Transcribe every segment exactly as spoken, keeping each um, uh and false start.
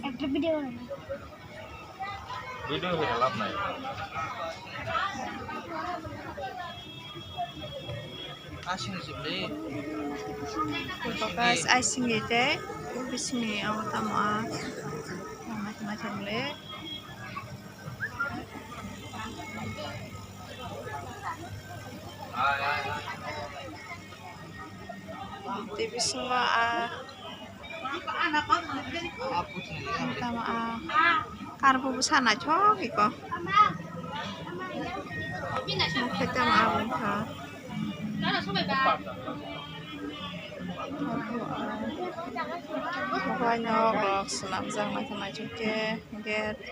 একটা ভিডিও বানাই। ভিডিও করে লাভ নাই। Asing sih beli. Guys, asing gitu. Bising ni, aku tak mau. Macam-macam le. Tei bisingo a tamo a karbo bwsa naithok iko. Nukhe tamo a wngkha. Bubaino rok swnamjak naithok naithok khe gate.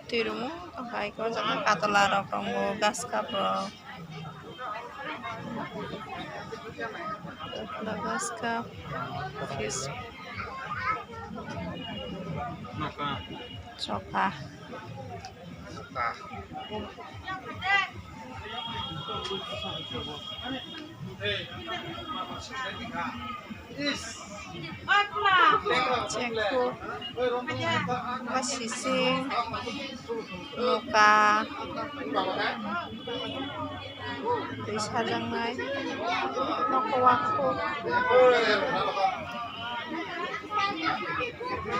Twi rwmo tongkha, iko jagao katola rok tongo, gas cup rok, katola, gas cup, fridge, choka. Chekku, basising, noka, twi sajaknai, noka wakhuk.